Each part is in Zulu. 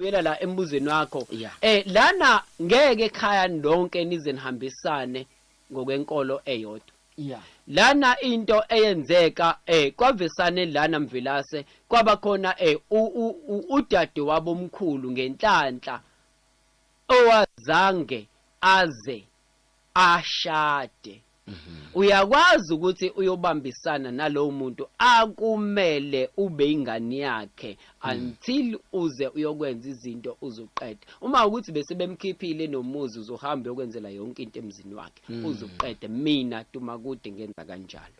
Buyela la embuzweni wakho. Yeah. Lana ngeke ekhaya lonke nize nihambisane ngokwenkolo eyodwa. Yeah. Lana into eyenzeka kwavesane lana Mvelase, kwaba khona udade wabo omkhulu ngenhlanhla owazange aze ashade. Uyakwazi ukuthi uyobambisana nalowo muntu akumele ube ingane yakhe until uze uyokwenza izinto uzoqeda. Uma ukuthi bese bemkhiphile nomuzi, uzohamba uyokwenzela yonke into emzini wakhe uzoqeda. Mina Dumakude ngenza kanjalo.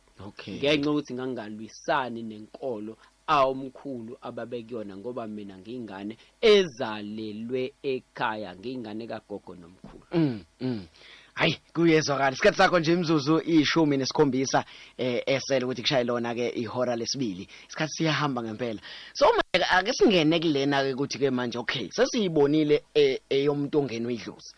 Ngenxa yokuthi ngangingalwisani nenkolo awomkhulu ababekuyona, ngoba mina ngiyingane ezalelwe ekhaya, ngiyingane kagogo nomkhulu. Hayi, kuyezwakala. Isikhathi sakho nje imizuzu 17 esele ukuthi kushaye lona ke ihora lesibili. Isikhathi siyahamba ngempela. So manje ake singene kulena ke ukuthi ke manje, okay, sesiyibonile eyomuntu ongenwe idlozi.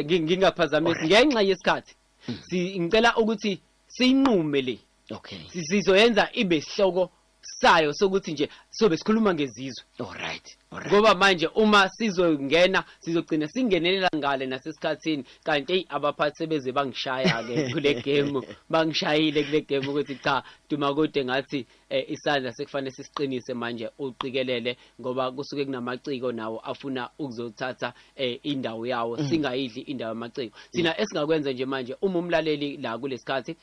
Ngingaphazamisi ngenxa yesikhathi. Si ngicela ukuthi siyinqume le. Sizoyenza ibe sihloko sayo sokuthi nje sobe sikhuluma ngezizwe. All right. Ngoba manje uma sizongena sizogcina singenelela ngale nasesikhathini, kanti hey, abaphathi sebeze bangishaya ke kule game, bangishayile kule game ukuthi cha, Dumakude, ngathi isandla sekufanele sisiqinise manje, uqikelele, ngoba kusuke kunamaciko nawo afuna ukuzothatha indawo yawo. Singayidli indawo yamaciko. Thina esingakwenza nje manje, uma umlaleli la kulesikhathi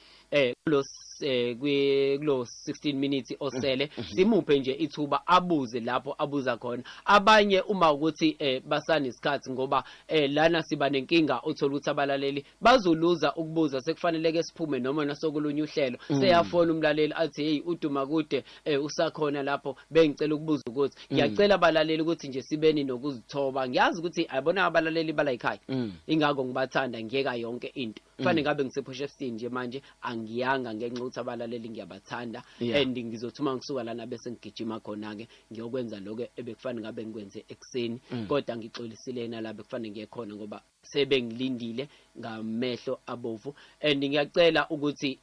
kulo 16 minutes osele, simuphe nje ithuba abuze lapho abuza khona. Abanye uma ukuthi basanesikhathi, ngoba lana siba nenkinga, uthola ukuthi abalaleli bazoluza ukubuza, sekufanele ke siphume noma nasokulunye uhlelo. Seyafona umlaleli athi, "Hey, uDumakude usakhona lapho? Bengicela ukubuza ukuthi." Ngiyacela abalaleli ukuthi nje sibeni nokuzithoba. Ngiyazi ukuthi ayibona abalaleli bala ekhaya, ingakho ngibathanda, ngiyeka yonke into. Kufanele ngabe ngisePotchefstroom nje manje, angiyanga ngenxa yokuthi abalaleli ngiyabathanda. And ngizothi uma ngisuka lana bese ngigijima khona-ke ngiyokwenza lokho ebekufanele ngabe ngikwenze ekuseni. Kodwa ngixolisile nala bekufanele ngiye khona, ngoba sebengilindile ngamehlo abovu. And ngiyacela ukuthi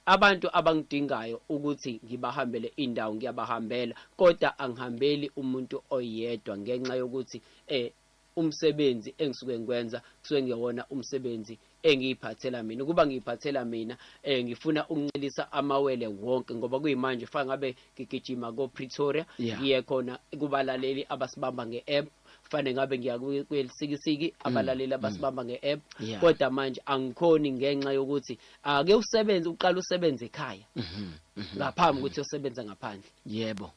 abantu abangidingayo ukuthi ngibahambele indawo, ngiyabahambela, kodwa angihambeli umuntu oyedwa, ngenxa yokuthi umsebenzi engisuke ngikwenza kusuke ngewona umsebenzi engiyiphathela mina. Ukuba ngiyiphathela mina, ngifuna ukuncelisa amawele wonke, ngoba kuyimanje fanele ngabe ngigijima ko Pretoria, ngiye khona kubalaleli abasibamba nge-app, fanele ngabe ngiya kweLusikisiki, abalaleli abasibamba nge-app. Kodwa manje angikhoni ngenxa yokuthi ake usebenze, uqala usebenze ekhaya ngaphambi ukuthi uyosebenza ngaphandle.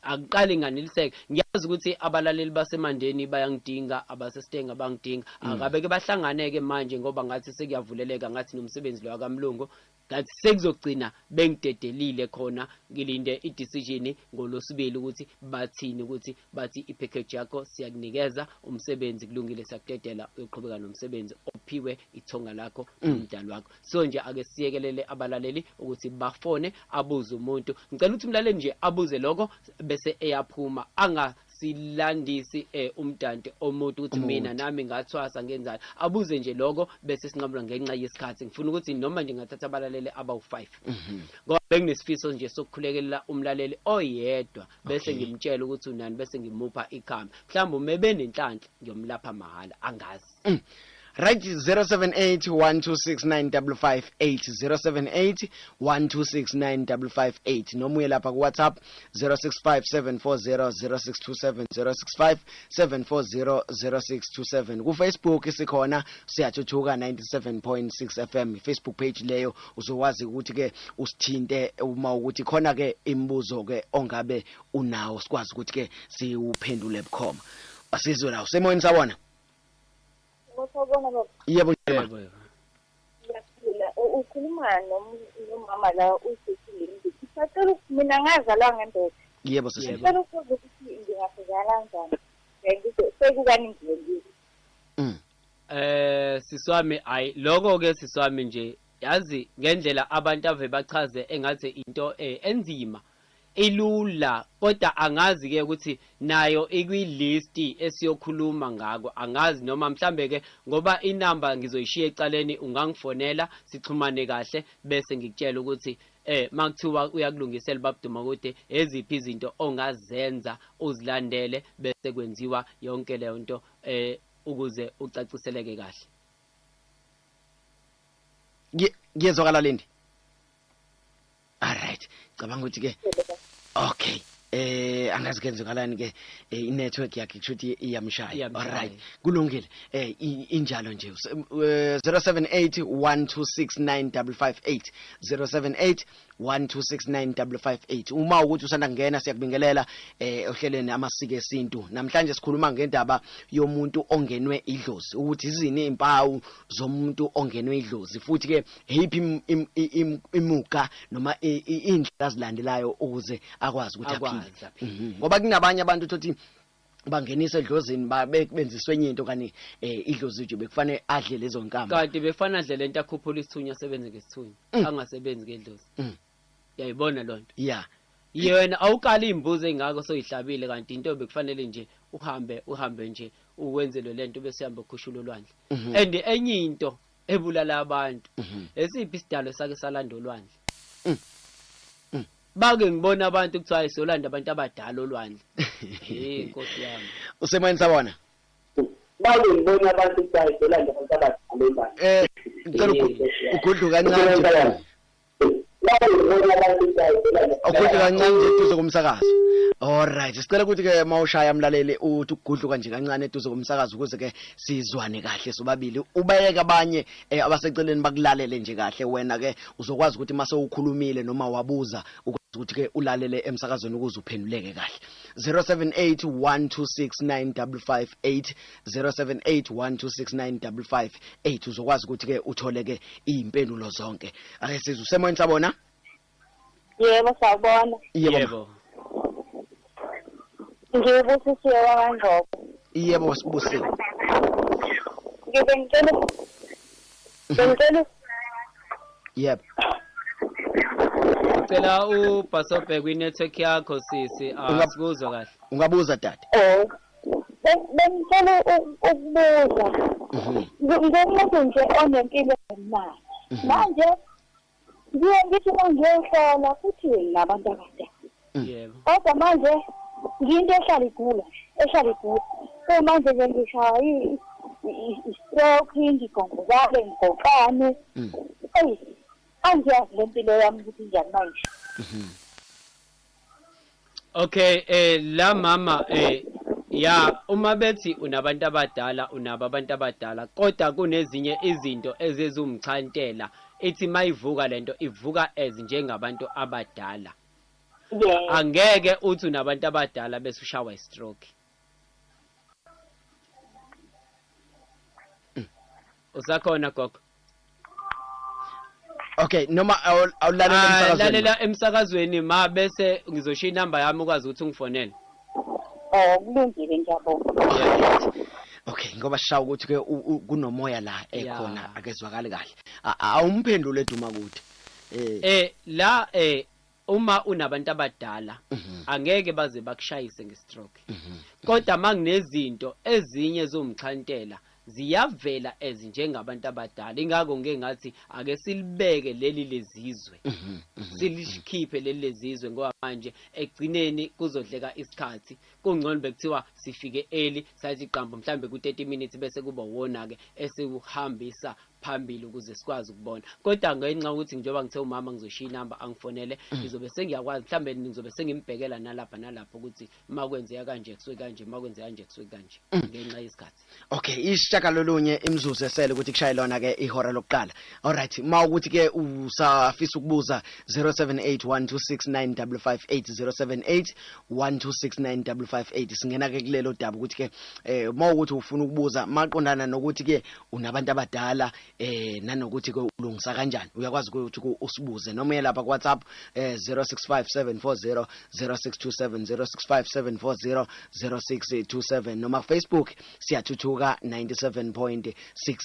Akuqali nganeliseke. Ngiyazi ukuthi abalaleli baseMandeni bayangidinga, abaseStanger bangidinga. Akabe ke bahlangane-ke manje, ngoba ngathi sekuyavuleleka, ngathi nomsebenzi lo wakamlungu ngathi sekuzogcina bengidedelile khona. Ngilinde i-decision ngolosibili ukuthi bathini, ukuthi bathi i-package yakho siyakunikeza umsebenzi, kulungile, siyakudedela uyoqhubeka nomsebenzi ophiwe ithonga lakho nomdali wakho. So nje ake siyekelele abalaleli ukuthi bafone, abuze umuntu. Ngicela ukuthi umlaleli nje abuze lokho bese eyaphuma, angasilandisi umdante omuntu ukuthi mina nami ngathwasa ngenzani. Abuze nje lokho bese sinqamula ngenxa yesikhathi. Ngifuna ukuthi noma nje ngathatha abalaleli abawu-5, ngoba benginesifiso nje sokukhulekelela umlaleli oyedwa bese ngimtshela ukuthi unani, bese ngimupha ikhambi. Mhlawumbe uma ebenenhlanhla ngiyomlapha mahhala, angazi. Right, 078 126 9558, 078 126 9558, noma uye lapha ku WhatsApp 065 740 0627, 065 740 0627. Ku Facebook sikhona, Siyathuthuka 97.6 FM Facebook page leyo. Uzokwazi ukuthi ke usithinte uma ukuthi khona ke imibuzo ke ongabe unawo, sikwazi ukuthi ke siwuphendule bukhoma. Asizwe la usemoyeni, sawona. Sawubona, baba. Yebo, Njema. Yebo. Ngiyaphila. Ukhuluma nomama la usesile. Ngisacela mina ngazalwa ngendoda. Yebo, sisi. Yebo. Ngicela ukubuza ukuthi ngingasizakala kanjani. Sekukaningi ngiyile. Siswami, ayi lokho ke siswami nje, yazi ngendlela abantu ave bachaze engathi into enzima. Ilula, kodwa angazi ke ukuthi nayo ikwi-list esiyokhuluma ngako, angazi noma mhlambe ke ngoba inamba ngizoyishiya ecaleni, ungangifonela sixhumane kahle bese ngikutshela ukuthi makuthiwa uyakulungisela babuDumakude eziphi izinto ongazenza uzilandele bese kwenziwa yonke leyo nto ukuze ucaciseleke kahle. Ngiyezwakala Lindi. Alright, cabanga ukuthi ke okay, angazi kenzekalani ke, i-network yakhe kusho ukuthi iyamshaya. Alright, kulungile, injalo nje. 078 1269558, 078 1269558. Uma ukuthi usanda kungena, siyakubingelela ohlelweni Amasiko Esintu. Namhlanje sikhuluma ngendaba yomuntu ongenwe idlozi, ukuthi izini impawu zomuntu ongenwe idlozi, futhi ke eyiphi imuga noma indlela azilandelayo ukuze akwazi ukuthi aphile. Ngoba kunabanye abantu uthi bangenisa edlozini benziswe enye into, kanti idlozi nje bekufanele adle lezo nkamba, kanti befana adle lento, akhuphula isithunya, asebenze ngesithunya, angasebenzi ngedlozi. Uyayibona lonto? Yeah. Yena awukali imbuzi engako soyihlabile, kanti into bekufanele nje uhambe nje uwenzelwe lento bese uhamba ukhushula olwandle. And enye into ebulala abantu, esiphi isidalo sake salanda olwandle? Bake ngibona abantu kuthiwa isolanda abantu abadala olwandle. Hey Nkosi yami. Usemoyeni, sabona. Bake ngibona abantu kuthiwa isolanda abantu abadala olwandle. Ngicela ugudlu kancane nje. Ugudlu kancane nje eduze komsakazo. Alright, sicela ukuthi ke mawushaya mlaleli uthi ukugudluka nje kancane eduze komsakazo ukuze ke sizwane kahle sobabili. Ubeke abanye abaseceleni bakulalele nje kahle, wena ke uzokwazi ukuthi mase ukhulumile noma wabuza ukwazi ukuthi ke ulalele emsakazweni ukuze uphenduleke kahle. 078 1269558, 078 1269558, uzokwazi ukuthi ke uthole ke izimpendulo zonke. Ake sizwe, usemoyeni, sabona. Yebo, sawubona. Yebo. Ngibusisiwe wakaNgcobo. Yebo, sibusiwe. Bengicela Yebo. Ngicela ubhasobhe kwi-network yakho sisi, asikuzwa kahle. Ungabuza dade. Oh. Bengicela ukubuza. Ngumuntu nje onempilo emnandi. Manje ngiye ngithi mangiyohlola futhi nabantu abadala. Yebo. Kodwa manje ngiyinto ehlala igula, ehlala igula. So manje nje ngishaya i-stroke, ngigongobale, ngigoqane. Eyi, angiyazi le mpilo yami ukuthi injani manje. Okay, la mama, ya, uma bethi unabantu abadala, unabo abantu abadala, kodwa kunezinye izinto ezezumchantela ithi mayivuka lento ivuka as njengabantu abadala. Angeke uthi unabantu abadala bese ushawa i-stroke. Usakhona gogo? Okay, noma awulalela emsakazweni. Lalela emsakazweni ma, bese ngizoshiya inamba yami ukwazi ukuthi ungifonele. Oh, kulungile, ngiyabonga. Okay, ngoba sishawa ukuthi ke kunomoya la ekhona, akezwakali kahle. Awumphendule eDumakude. La uma unabantu abadala angeke baze bakushayise nge-stroke. Kodwa manginezinto ezinye zomchantela ziyavela ezinjengabantu abadala, ingakho ngeke ngathi ake silibeke leli lezizwe, silikhiphe leli lezizwe, ngoba manje egcineni kuzodleka isikhathi. Kungcono bekuthiwa sifike early, sathi qambo mhlambe ku 30 minutes bese kuba wona ke esiwuhambisa phambili ukuze sikwazi ukubona. Kodwa ngenxa ukuthi njengoba ngithe umama ngizoshiya inamba angifonele, ngizobe sengiyakwazi mhlambe ngizobe sengimbhekela nalapha nalapha ukuthi makwenzeka kanje kusuke kanje, makwenzeka kanje kusuke kanje, ngenxa yesikhathi. Okay, isishagalolunye imizuzu esele ukuthi kushaye lona ke ihora lokuqala. Alright, ma ukuthi ke usafisa ukubuza, 078 1269558, 078 1269558. Singena ke kulelo daba ukuthi ke ma ukuthi ufuna ukubuza maqondana nokuthi ke unabantu abadala nanokuthi ke ulungisa kanjani, uyakwazi ukuthi usibuze noma uye lapha ku WhatsApp 065740 0627, 065740 0627, noma Facebook Siyathuthuka 97.6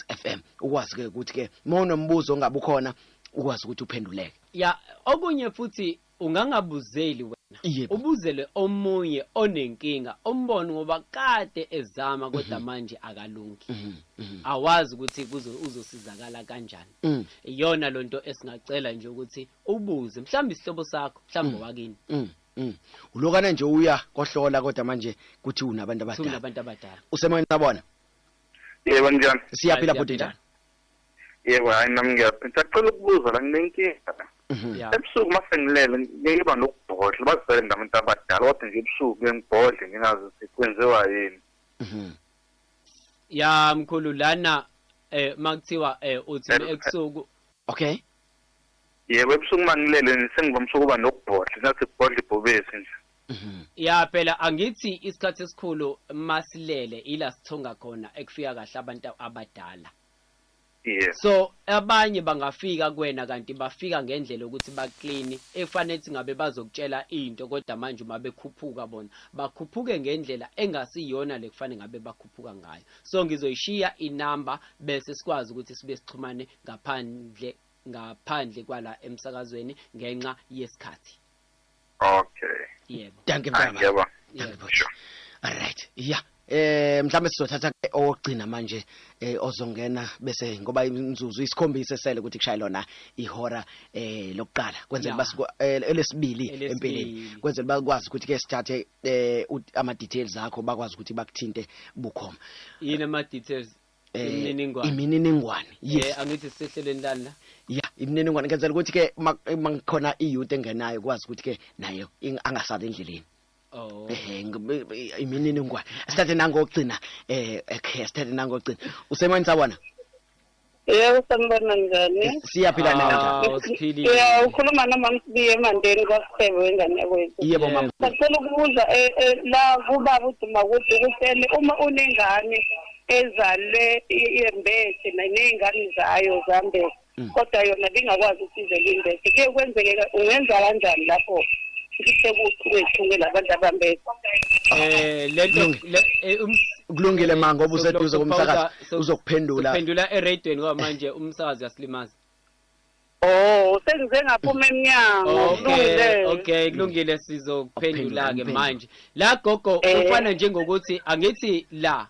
FM, ukwazi ke ukuthi ke mawunombuzo ongabe ukhona ukwazi ukuthi uphenduleke. Ya, okunye futhi Ungangabuzeli wena. Yebo. Ubuzele omunye onenkinga, umbone ngoba kade ezama kodwa manje akalungi. Awazi ukuthi kuzo uzosizakala kanjani. Iyona lonto esingacela nje ukuthi ubuze, mhlawumbe isihlobo sakho, mhlawumbe wakini. Ulokana nje uya kohlola kodwa manje kuthi unabantu Kuthi abadala. unabantu abadala. Usemoyeni, sabona. Yebo, njani? Siyaphila Hayi, bhuti, siyaphila. njani? Yebo, hayi, nami ngiyaphila. Ngicela ukubuza la, nginenkinga. Ya. Ebusuku uma sengilele ngiba nokubhodla, bazivele ngabantu abadala, kodwa nje ebusuku kuye ngibhodle ngingazi ukuthi kwenziwa yini. Ya mkhulu, lana makuthiwa uthi ebusuku. Okay. Yebo, ebusuku uma ngilele sengivamise ukuba nokubhodla, ngathi kubhodla ibhubesi nje. Ya phela, angithi isikhathi esikhulu masilele ila sithonga khona ekufika kahle abantu abadala. So abanye bangafika kuwena kanti bafika ngendlela yokuthi ba-clean, efanele ukuthi ngabe bazokutshela into, kodwa manje uma bekhuphuka bona bakhuphuke ngendlela engasiyona le kufanele ngabe bakhuphuka ngayo. So ngizoyishiya inamba bese sikwazi ukuthi sibe sixhumane ngaphandle kwala emsakazweni ngenxa yesikhathi. Okay. Yebo. Dankie Hayi, mntaka. ngiyabonga. Dankie bhuti. Sure. Alright. Yeah. Mhlambe sizothatha ke owokugcina manje ozongena bese, ngoba imizuzu isikhombisa esele ukuthi kushaye lona ihora lokuqala, kwenzela elesibili Elesibili. empeleni, kwenzela bakwazi ukuthi ke sithathe ama details akho, bakwazi ukuthi bakuthinte bukhoma. Yini ama details? Imininingwane. Imininingwane, yes. Angithi sisehlelweni lani la? Ya, imininingwane, ngenzela ukuthi ke makukhona i-youth engenayo kwazi ukuthi ke nayo angasali endleleni. Oh. Imininingwane sithathe nangokugcina, okay, sithathe nangokugcina. Usemoyeni, sabona. Yebo, sanibona, njani? Siyaphila, nina njani? Ah, usiphilile. Ya, ukhuluma nomama Sibiya eMandeni kwaSithebe, wengane yakwethu. Yebo, Yebo. mama. Sacela ukubuza la kubaba uDumakude ukuthi uma unengane ezalwe yembethe ney'ngane zayo zambethe, kodwa yona bingakwazi ukuthi ize limbethe, kuye kwenzeke, ungenza kanjani lapho sekuchungechunge labantu abambethe? Lento Kulungile. Kulungile ma, ngoba useduze komsakazo, uzokuphendula. Uphendula eradweni ngoba manje umsakazo uyasilimaza. Oh, sengize ngaphuma emnyango. Okay. Kulungile. Okay, kulungile, sizokuphendula ke. Uphendula. Manje la gogo, ufana njengokuthi angithi la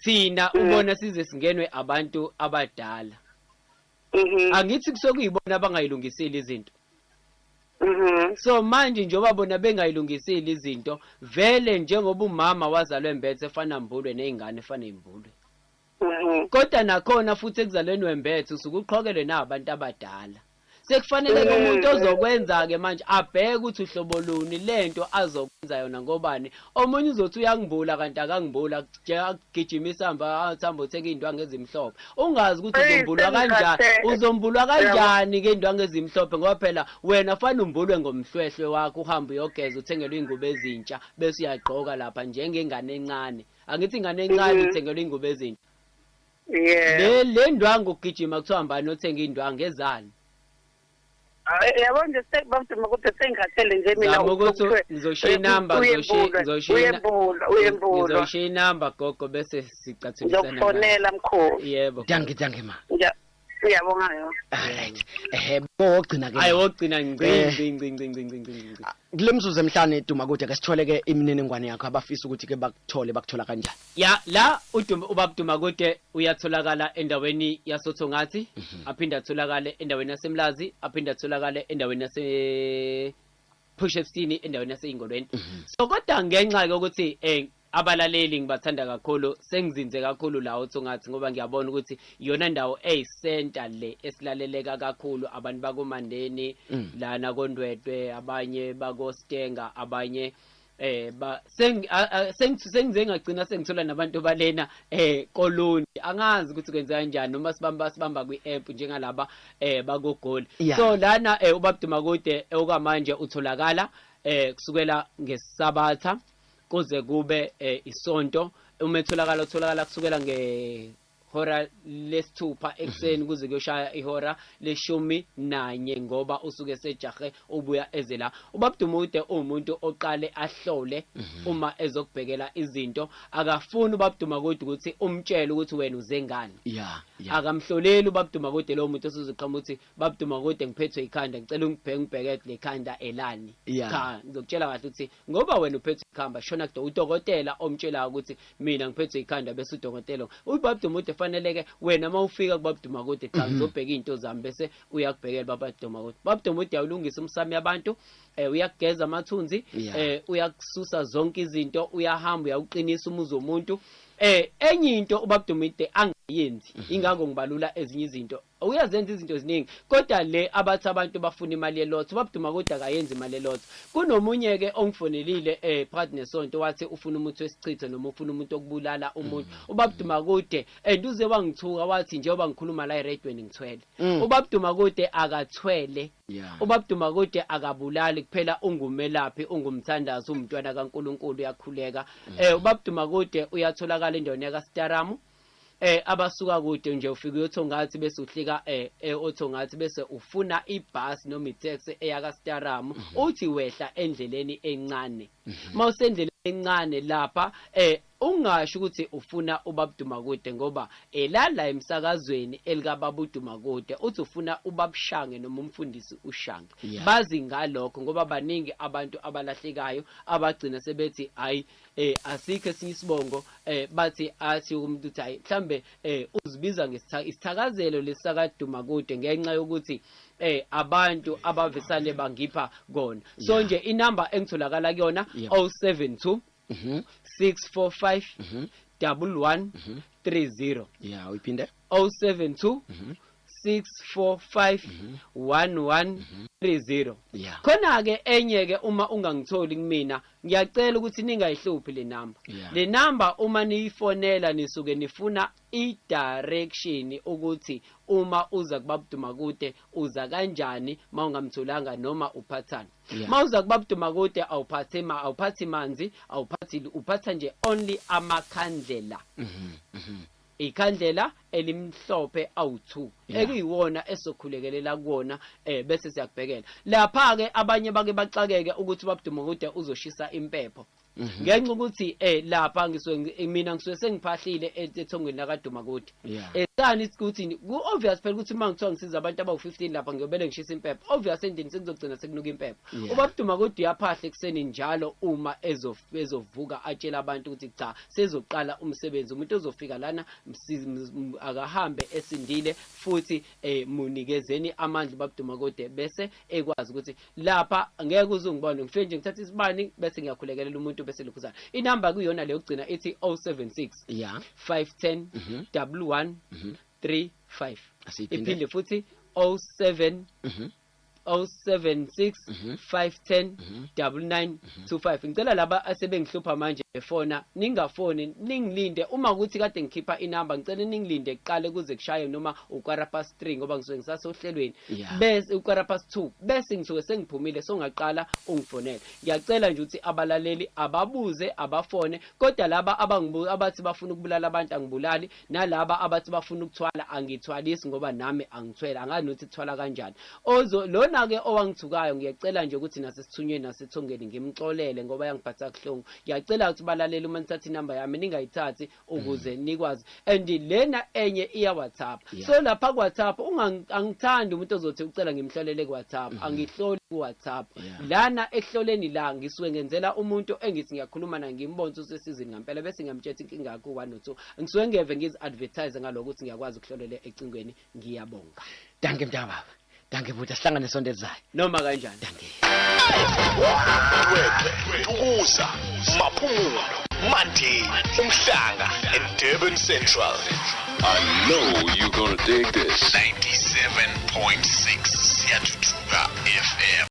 thina ubona size singenwe abantu abadala. Angithi kusokuyibona abangayilungisile izinto. So manje njengoba bona bengayilungisile izinto vele, njengoba umama wazalwa embethe efana mbulwe nezingane efana imbulwe, kodwa nakhona futhi ekuzalweni wembethe usuke uqhokele nabantu abadala. Sekufanele ke umuntu ozokwenza ke manje abheke ukuthi uhlobo luni lento azokwenza yona, ngobani omunye uzothi uyangimbula kanti akangimbula, agijimisa hamba athamba uthenga iy'ndwangu ezimhlophe, ungazi ukuthi Eyi, uzombulwa kanjani. Sengikhathele. Uzombulwa kanjani ke iy'ndwangu ezimhlophe? Ngoba phela wena fanele umbulwe ngomhlwehlwe wakho, uhambe uyogeza, uthengelwe iy'ngubo ezintsha bese uyagqoka lapha njengengane encane. Angithi ingane encane ithengelwe iy'ngubo ezintsha? Le ndwangu ugijima kuthiwa hambani othenga iy'ndwangu ezani. Yabo nje, sebamduma kodwa sengikhathele nje mina. Zama ukuthi ngizoshiya inamba, Uyembulwa, uyembulwa. ngizoshiya inamba gogo, bese sicathulisana ngayo. Ngizokufonela mkhulu. Yebo. Dankie, dankie ma. Ngiyabonga yo. Alright, bowogcina ke. Hayi, wokugcina ngci. Ngci ngci ngci ngci ngci ngci ngci. Kule mzuzu emihlanu eduma kude ke sithole ke imininingwane yakho, abafisa ukuthi ke bakuthole, bakuthola kanjani? Ya, la uduma ubaba Dumakude uyatholakala endaweni yasoThongathi, aphinde atholakale endaweni yaseMlazi, aphinde atholakale endaweni yase Potchefstroom, endaweni yaseyingolweni. So kodwa ngenxa yokuthi abalaleli ngibathanda kakhulu, sengizinze kakhulu la oThongathi, ngoba ngiyabona ukuthi iyona ndawo eyisenta le esilaleleka kakhulu, abantu bakoMandeni lana koNdwedwe, abanye bakoStenga, abanye ba sengize ngagcina sengithola nabantu balena Kolundi. Angazi ukuthi kwenza kanjani noma sibamba kwi-app njengalaba bakoGoli. So lana ubaba Dumakude okwamanje utholakala kusukela ngesabatha kuze kube isonto. Uma etholakala, utholakala kusukela nge Hora lesithupha ekuseni kuze kuyoshaya ihora leshumi nanye, ngoba usuke sejahe ubuya eze la. UbabDumude uwumuntu oqale ahlole uma ezokubhekela izinto. Akafuni uBabDumakude ukuthi umtshele ukuthi wena uze ngani. Akamhloleli uBabDumakude lowo muntu osuzoqhamuka ukuthi, "BabDumakude, ngiphethwe ikhanda, ngicela ungibheke, ngibheke le khanda elani." Cha, ngizokutshela kahle ukuthi ngoba wena uphethwe ikhamba, shona kudo udokotela omtshelayo ukuthi mina ngiphethwe ikhanda, bese udokotela uBabDumude faneleke wena uma ufika kuBabDumakude, cha, ngizobheka iy'nto zami, bese uyakubhekela BabDumakude. BabDumude uyawulungisa umsamo yabantu, uyakugeza amathunzi, uyakususa zonke izinto, uyahamba uyawuqinisa umuzi womuntu. Enye into uBabDumude angayenzi, ingakho ngibalula ezinye izinto, uyazenza izinto eziningi, kodwa le abathi abantu bafuna imali yelotho, uBabDumakude akayenzi imali yelotho. Kunomunye ke ongifonelile phakathi nesonto, wathi ufuna umuthi wesichitho noma ufuna umuntu okubulala umuntu. UbabDumakude, and uze wangithuka, wathi njengoba ngikhuluma la eredweni ngithwele. UbabDumakude akathwele. UbabDumakude akabulali, kuphela ungumelaphi, ungumthandazi, umntwana kaNkuluNkulu, uyakhuleka. UbabDumakude uyatholakala endaweni yakaStaramu. Abasuka kude nje, ufika uyothongathi, bese uhlika othongathi, bese ufuna ibhasi noma itaxi eyakaStaramu, uthi wehla endleleni encane. Mawusendleleni encane lapha, ungasho ukuthi ufuna uBabDumakude, ngoba elala emsakazweni elikaBabuDumakude, uthi ufuna uBabushange noma umfundisi uShange. Bazi ngalokho, ngoba baningi abantu abalahlekayo abagcina sebethi hayi, asikho esinye isibongo, bathi athi umuntu uthi hayi, mhlambe uzibiza ngesithakazelo lesakaDumakude, ngenxa yokuthi abantu abavesane bangipha kona. So nje inamba engitholakala kuyona, 072 645 11 30. Yeah, uyiphinde. 072 645 1130. Khona ke enye ke, uma ungangitholi kumina, ngiyacela ukuthi ningayihluphi le number. Le number uma niyifonela nisuke nifuna i-direction, ukuthi uma uza kuBabDumakude uza kanjani mawungamtholanga noma uphathani. Mawuza kuBabDumakude awuphathe ma awuphathi manzi, awuphathi, uphatha nje only amakhandlela, ikhandlela elimhlophe awu2, ekuyiwona esokhulekelela kuwona, bese siyakubhekela lapha ke. Abanye bake baxakeke ukuthi uBabDumakude uzoshisa impepho, ngenxa ukuthi lapha ngisuke mina ngisuke sengiphahlile ethongweni lakaDumakude. Esani ukuthi ku obvious phela ukuthi uma ngithiwa ngisiza abantu abawu15 lapha, ngiyobele ngishisa impepho, obvious endlini sekuzogcina sekunuka impepho. UbabDumakude uyaphahla ekuseni njalo uma ezovuka, atshela abantu ukuthi cha, sezoqala umsebenzi, umuntu ozofika lana akahambe esindile, futhi munikezeni amandla uBabDumakude, bese ekwazi ukuthi lapha ngeke uze ungibone, ngifike nje ngithatha isibani bese ngiyakhulekelela umuntu, bese lokhuzana. Inamba kuyona leyo kugcina ithi 076 510 11 35. Asiyiphinde. Iphinde futhi, 07 076 510 9925. Ngicela laba asebengihlupha manje befona ningafoni, ningilinde. Uma ukuthi kade ngikhipha inamba, ngicela ningilinde kuqale kuze kushaye noma u3:15, ngoba ngisuke ngisasohlelweni, bese u2:15 bese ngisuke sengiphumile, songaqala ungifonele. Ngiyacela nje ukuthi abalaleli ababuze, abafone, kodwa laba abathi bafuna ukubulala abantu, angibulali, nalaba abathi bafuna ukuthwala, angithwalisi, ngoba nami angithwele, angazi nokuthi kuthwala kanjani. Ozo lona ke owangithukayo, ngiyacela nje ukuthi nasesithunyweni nasethongeni ngimxolele, ngoba yangiphatha kuhlungu. Ngiyacela ukuthi balaleli, uma nithatha inamba yami ningayithathi ukuze nikwazi, and lena enye iya WhatsApp. So lapha ku WhatsApp angithandi umuntu ozothi ucela ngimhlolele ku WhatsApp. Angihloli ku WhatsApp. Lana ekuhloleni la ngisuke ngenzela umuntu engithi ngiyakhuluma naye, ngimbone ukuthi usesizini ngempela, bese ngiyamtshela inkinga yakho 1 no 2. Ngisuke ngeve ngizi-advertise ngalokho ukuthi ngiyakwazi ukuhlolela ecingweni. Ngiyabonga. Dankie mntakababa, dankie buti, asihlangane sonto elizayo. Noma kanjani. Dankie. Dukuza, Maphumulo, Mandeni, Umhlanga and Durban Central. I know you're gonna dig this. 97.6 Siyathuthuka FM.